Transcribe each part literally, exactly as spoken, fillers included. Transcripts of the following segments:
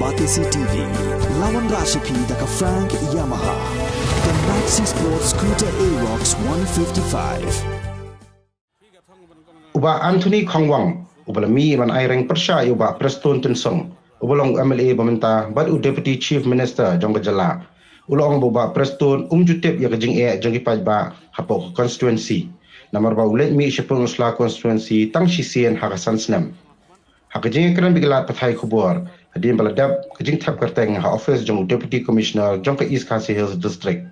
Batesi T V, la wanrah sha phi da ka Frank Yamaha, the Maxi Sport Scooter Aerox one fifty-five. U Bah Anthony Khongwang, uba la mih ban aireng pyrshah ïa u Bah Prestone Tynsong, uba long u M L A ba mynta bad u Deputy Chief Minister jong ka jylla, u la ong ba u Bah Prestone um ju tip ïa ka jingeh jong ki paidbah hapoh ka constituency, namar ba u leit mih shapoh u sla constituency tang shisien ha ka san snem. Ha ka jingïakren bad ki lad pathai khubor hadien ba la dep ka jingthep kyrteng ha office jong u Deputy Commissioner jong ka East Khasi Hills District,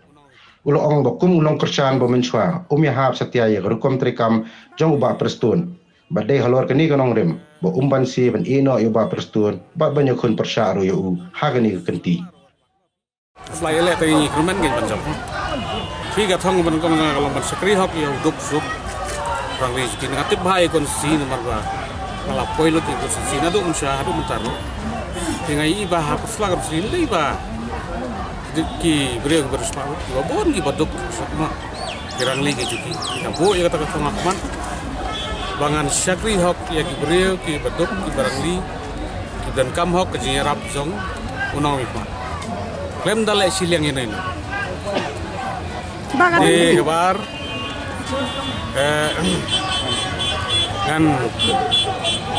u la ong ba kum u nongkyrshan ba mynshuwa um ïahap satia ïa ka rukom treikam jong u Bah Prestone, ba dei halor kane ka nongrim ba um banse ban ïeh noh ïa u Bah Prestone bad ban ïakhun pyrshah ruh ïa u ha kane ka kynti. Sla ïaleh te ngi kyrmen ngi ban jop. Phi ka thong ban kong jong nga ka long ban shakri hok ïa u duk suk. Rangli jong ki, nga tip bha ïa u constituency namar ba nga la poi lut ïa u constituency naduh mynshuwa haduh mynta ruh. Te nga ïohi ba ha ka sla constituency ym dei ba ki briew ki ba riewspah, kiba bun kiba duk suk ma. Ki rangli ki jong ki. Nga buh ïa kata ka thong ha khmat ba ngan shakri hok ïa ki briew kiba duk, kiba rangli, kiba donkam hok ka jingïarap jong u nongmihkhmat. Khlem da leh shiliang ïano ïano. Ba ka Te kaba ar, eh, ngan,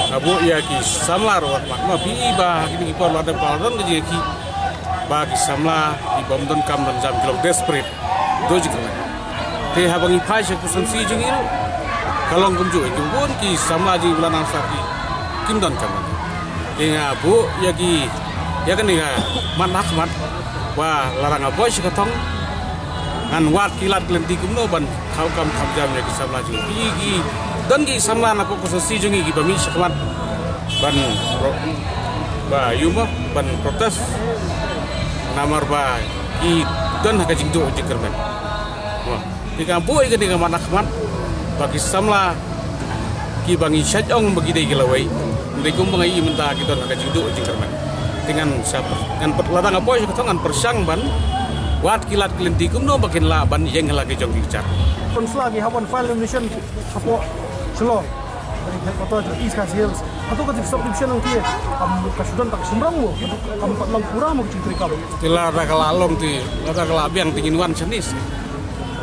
nga buh ïa ki samla ruh ha khmat. Ma phi i ba ha kine ki por la dep ka la don ka jingïakhih ba ki samla ki bym donkam don jam ki long desperate. Don jingkyrmen. Te haba ngi phai sha ka constituency jong ngi ruh ka long kumjuh, kiba bun ki samla jong ngi ba la nang sah ki kim donkam. Te nga buh ïa ki, ïa kane ka mat ha khmat ba lada nga poi sha ka thong ngan wad ki lad ki lynti kumno ban khaw kam kham jam ïa ki samla jong ngi. Ki, ki don ki samla na ka constituency jong ngi kiba mih sha khmat ban pro-, ba ïa u mo ban protest namar ba ki don ha ka jingduh jingkyrmen. Mo. Te nga buh ïa kane ka mat ha khmat ba ki samla kiba ngi shait ong ba ki dei ki lawei, ym dei kumba nga ïohi mynta, ki don ha ka jingduh jingkyrmen. Te ngan sa, ngan pyrshang, lada nga poi sha ka thong ngan pyrshang ban wad ki lad ki lynti kumno ba kin lah ban ïeng ha la ki jong ki kjat. Councillor ki hap ban file nomination hapoh Shillong, headquarter jong East Khasi Hills. Hato ka jing sub division nangta kam ka shu don tang shynrang mo, kam pat long pura mo ka jingtrei kam. Te lada ka la long te, lada ka la biang te ngin wan shane.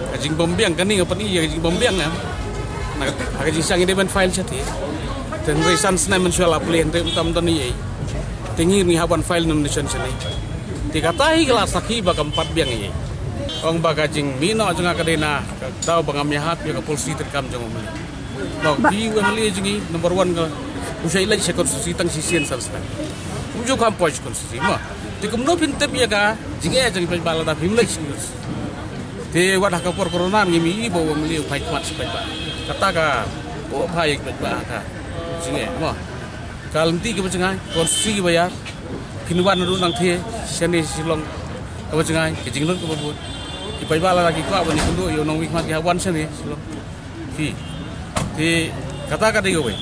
Ka jingbym biang kane nga pyni ïa ka jingbym biang, eh. Na ka, ka jingshang ïa dei ban file shate. Te hynrei san snem mynshuwa la plie, hynrei ym tam don ei ei. Te ngi, ngi hap ban file nomination shane. Te kata hi ka la sakhi ba kam pat biang ei ei. Ong ba ka jingmih noh jong nga ka dei na ka daw ba ngam ïahap ïa ka policy treikam jong u M L A. Ba phi u M L A jong ngi number one ka, u shait leit sha constituency tang shisien san snem. Um ju kham poi sha constituency mo. Te kumno phin tip ïa ka jingeh jong ki paidbah lada phim leit sha constituency. Te wat ha ka por corona ngim ïohi ba u M L A u phai khmat sha paidbah. Kata ka, u phai ïa ki paidbah ha ka jingeh mo. Ka lynti kaba jngai, constituency kaba ïar, phin wan ruh nangta shane Shillong kaba jngai, ka jinglut kaba bun. Ki paidbah lada ki kwah ban ïakynduh ïa u nongmihkhmat ki hap wan shane Shillong. Phi. Te kata ka dei kawei.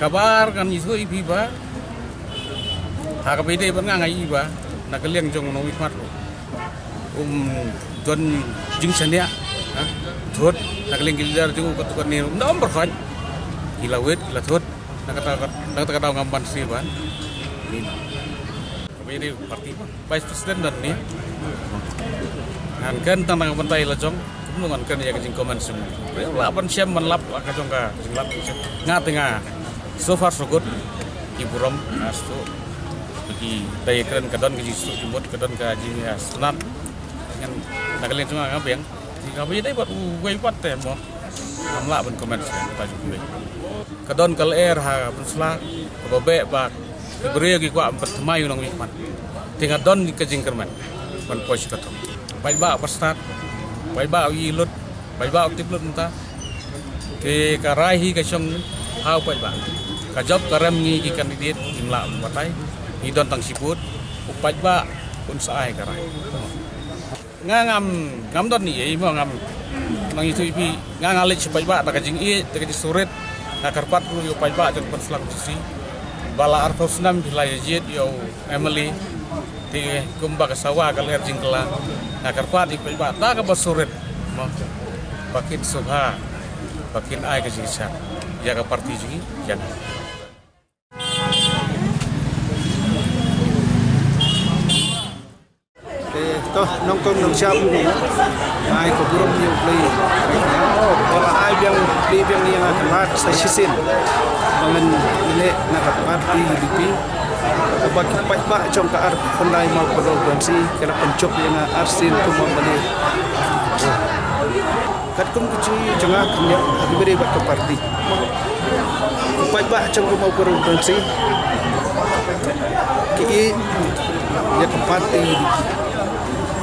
Kaba ar ngan ïathuh ïa phi ba ha kaba ïadei bad nga, nga ïohi ba na ka liang jong u nongmihkhmat ruh um don jingshaniah, ha? Thut na ka liang ki leader jong u katto katne ruh, ym da ym pyrkhat. Ki la wit, ki la thut. Na kata ka, na kata ka daw ngam banse ban mih noh. Kaba ïadei party ba Vice President don ne. Ngan kren tang na ka bynta i la jong, kumno ngan kren ïa ka jingcomment sum. Briew lah ban shem ban lap la ka jong ka jinglap. Nga te nga so far so good. Ki burom nga sdang. Ki dei kren ka don ka jingsuk jingmut, ka don ka jingïasynran. Ngan na ka liang jong nga nga biang. Te kaba ïadei bad uwei pat te mo, ngam lah ban comment sha kata jong uwei. Ka don ka lyer ha Pynursla kaba beh ba ki briew ki kwah ban pynthymmai u nongmihkhmat. Te nga don ka jingkyrmen ban poi sha ka thong. Paidbah ba stad, paidbah u ïohi lut, paidbah u tip lut mynta. Te ka rai hi ka shong ha u paidbah. Ka jop ka rem ngi ki candidate ngim lah ban batai. Ngi don tang shi vote. U paidbah un sa ai ka rai. Nga ngam, ngam don ei ei mo, ngam nang ïathuh ïa phi. Nga nga leit sha paidbah da ka jingïeit, da ka jingsngewrit. Nga kyrpad ruh ïa u paidbah jong Pynursla Constituency ba la arphew snem phi la ïa jied ïa u M L A. Te kumba ka sawa ka lyer jingkylla, nga kyrpad ïa u paidbah da kaba sngewrit mo, ba kin sngewbha, ba kin ai ka jingshad ïa ka party jong ngi, ïa nga. Nongkong nongsham, ai ka burom ïa U Blei. Wala ai biang, biang ïa nga ka lad sa shisien ba ngan ïaleh na ka party U D P. Ba ki paidbah jong ka ar khyndai Mawkynrew constituency ki la pynjop ïa nga arsien kum u M L A. Katkum ka jingïohi jong nga, khyndiat ha kaba ïadei bad ka party. Ki paidbah jong ka Mawkynrew constituency ki ïeit ïa ka party U D P.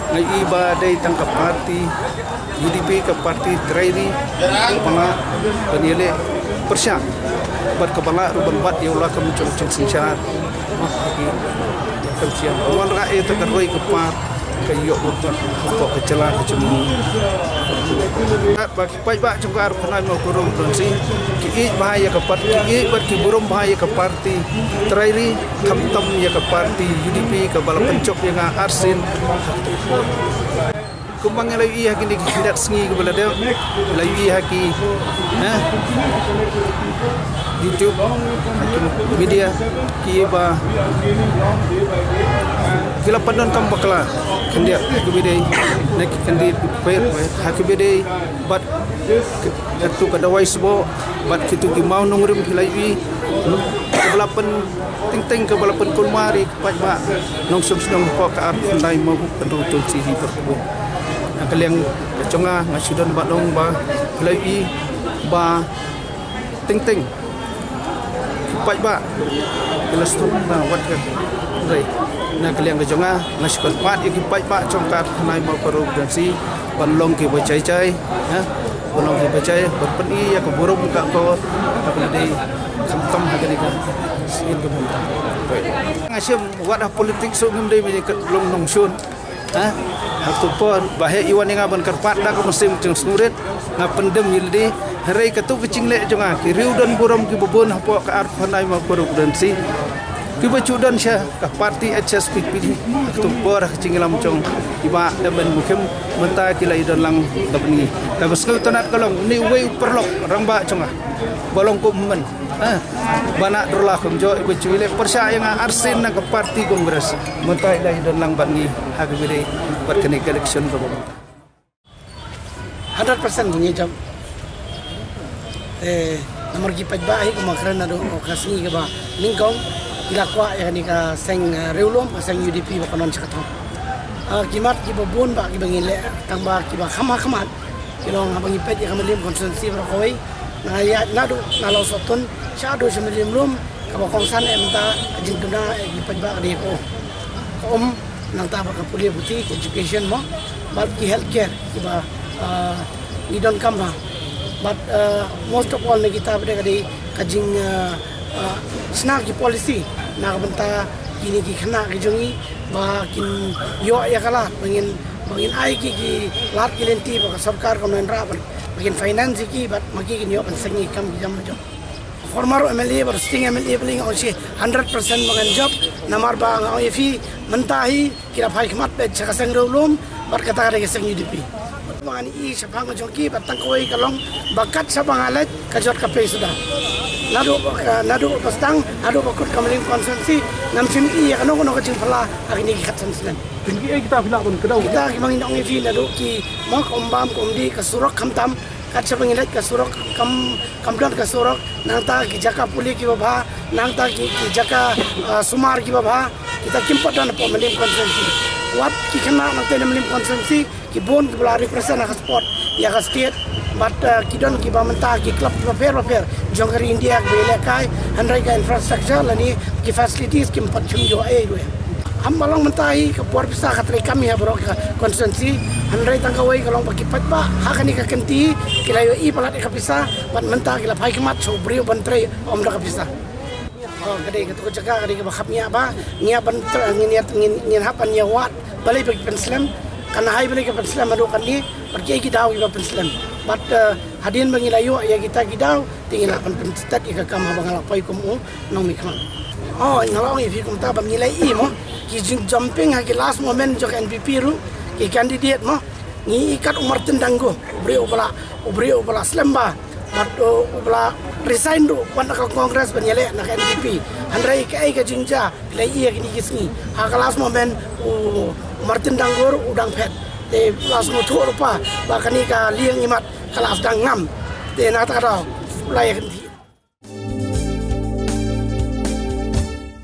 Nga ïohi ba dei tang ka party U D P ka party trai ri kaba lah ban ïaleh pyrshah bad kaba lah ruh ban bat ïa u lakam jong ka jingsynshar. Wan rah ïa ka roi ka par ka ïoh ka, ka jylla ka jong ngi. Ba ki paidbah jong ka ar khyndai Mawkynrew constituency ki ïeit bha ïa ka party, ki ïeit bad ki burom bha ïa ka party trai ri, khamtam ïa ka party U D P kaba la pynjop ïa nga arsien. Kumba ngi la ïohi ha kine ki khyndiat sngi kiba la dep, la ïohi ha ki, eh, YouTube, ha ki media, ki ba ki la pyndonkam bakla khyndiat ha kaba ïadei na ki candidate, ha kaba ïadei bad katu ka dawai sboh bad kitu ki mawnongrim ki la ïohi, kaba la pynteng teng, kaba la pynkulmar ïa ki paidbah nongshong shnong hapoh ka ar khyndai Mawkynrew constituency hi bad kawei. Na ka liang ka jong nga, nga shu don ban ong ba ki la ïohi ba teng teng ki paidbah ki la sngewthuh na wat ka rei. Na ka liang ka jong nga, nga shu kyrpad ïa ki paidbah jong ka ar khyndai Mawkynrew constituency ban long kiba jai jai, ha, ban long kiba jai, ban pyni ïa ka burom ka akor, ha kaba dei khamtam ha kane ka sien kaba mynta. Nga shem wat ha politics ruh ngim dei ba ïa ka long nongshun. Ha? Ha tu por ba heh i wan ïa nga ban kyrpad da ka mynsiem jingsngewrit, nga pyndem ïa lade, hynrei katu ka jingleh jong nga, ki riew don burom kiba bun hapoh ka ar khyndai Mawkynrew constituency. Kiba ju don sha ka party H S P P. Ha tu por ha ka jingïalam jong i Bah Dame Mukhim, mynta ki la ïadon lang da bad ngi. Kaba sngewtynnat ka long, une uwei u paralok rangbah jong nga ba long kum u Myn, ha, ba na Durla Kynjoh, iba ju ïaleh pyrshah ïa nga arsien na ka party Congress, mynta i la ïadon lang bad ngi ha kaba ïadei bad kane ka election kaba mynta. Hundred percent ngi jop. Eh, namar ki paidbah hi kumba kren naduh ka sngi kaba nyngkong, ki la kwah ïa kane ka seng, eh, riewlum, ka seng U D P ba kan don sha ka thong. Ah, ki mat kiba bun bah kiba ngi leh, tang ba kiba kham ha khmat ki long haba ngi peit ïa ka Mylliem constituency baroh kawei. Na ïa naduh na Lawsohtun shaduh sha Mylliem Lum, kaba kongsan eh mynta ka jingduna eh ki paidbah ka dei ka um. Ka um, nangta bad ka pule puthi, ka education mo, bad ki healthcare kiba, ah, ngi donkam bha. Bad, ah, most of all na kita pat ka dei ka jing, ah, ah, shna ki policy na ka bynta kine ki khynnah ki jong ngi ba kin ïoh ïa ka lad, ba ngin, ba ngin ai ki, ki lad ki lynti ba ka sorkar kam nang rah ban, ba kin finance ïa ki bad ma ki kin ïoh ban seng ïa ki kam ki jam la jong. Former M L A bad sitting M L A bad nga ong shi hundred percent ba ngan jop, namar ba nga ong ïa phi mynta hi ki la phai khmat beit sha ka seng riewlum bad kata ka dei ka seng U D P. Ba ngan ïohi shaphang ka jong ki bad tang kawei ka long ba kat shaba nga leit ka jot ka pei suda. Naduh ba ka, naduh ba sdang haduh ba kut ka Mylliem constituency ngam shym ïohi ïa kano kano ka jingphylla ha kine ki khatsan snem. Phin ïohi kita phi lah ban kdew. Kita kiba ngi ong ïa phi naduh ki mo ka um bam ka um dih ka surok khamtam. Kat shaba ngi leit ka surok kam, kam don ka surok, nangta ki jaka pule kiba bha, nangta ki, ki jaka, ah, sumar kiba bha, kita kim pat don hapoh Mylliem constituency. Wat ki khynnah nangta na Mylliem constituency ki bun kiba la represent ha ka sport ïa ka state, bad, ah, ki don kiba mynta ki club kiba pher bapher jong ka ri India kiba ïalehkai, hynrei ka infrastructure lane ki facilities kim pat shim ïoh ei ruh. Ham ba long mynta hi ka por pisa ka treikam hi ha baroh ka constituency, hynrei tang kawei ka long ba ki paidbah ha kane ka kynti ki la ïohi palat ïa ka pisa, bad mynta ki la phai khmat sha u briew ban trei ym da ka pisa. Oh, ka dei katu ka jaka ka dei kaba khapngiah bha, ngi hap ban tra-, ngin ïa, ngin, ngin hap ban ïa wad balei ba ki pynslem, kan hai balei ka pynslem haduh katne, bad kiei ki daw kiba pynslem. Bad, eh, hadien ba ngi la ïoh ïa kita ki daw, te ngi lah ban pynstet ïa ka kam haba nga lah poi kum u nongmihkhmat. Oh, nga la ong ïa phi kumta bad ngi la ïohi mo ki jingjumping ha ki last moment jong ka N P P ruh, ki candidate mo. Ngi ïohi kat u Martin Dangu, u briew uba la, u briew uba la slem bha, bad, uh, uba la resign ruh wan na ka Congress ban ïaleh na ka N P P. Hynrei kaei ka jingjia ki la ïoh kine ki sngi. Ha ka last moment u Martin Dangor u dang phet. Te la sngewthuh ruh pa ba kane ka liang imat ka la sdang ngam. Te na kata ka daw u la ïa kynthih.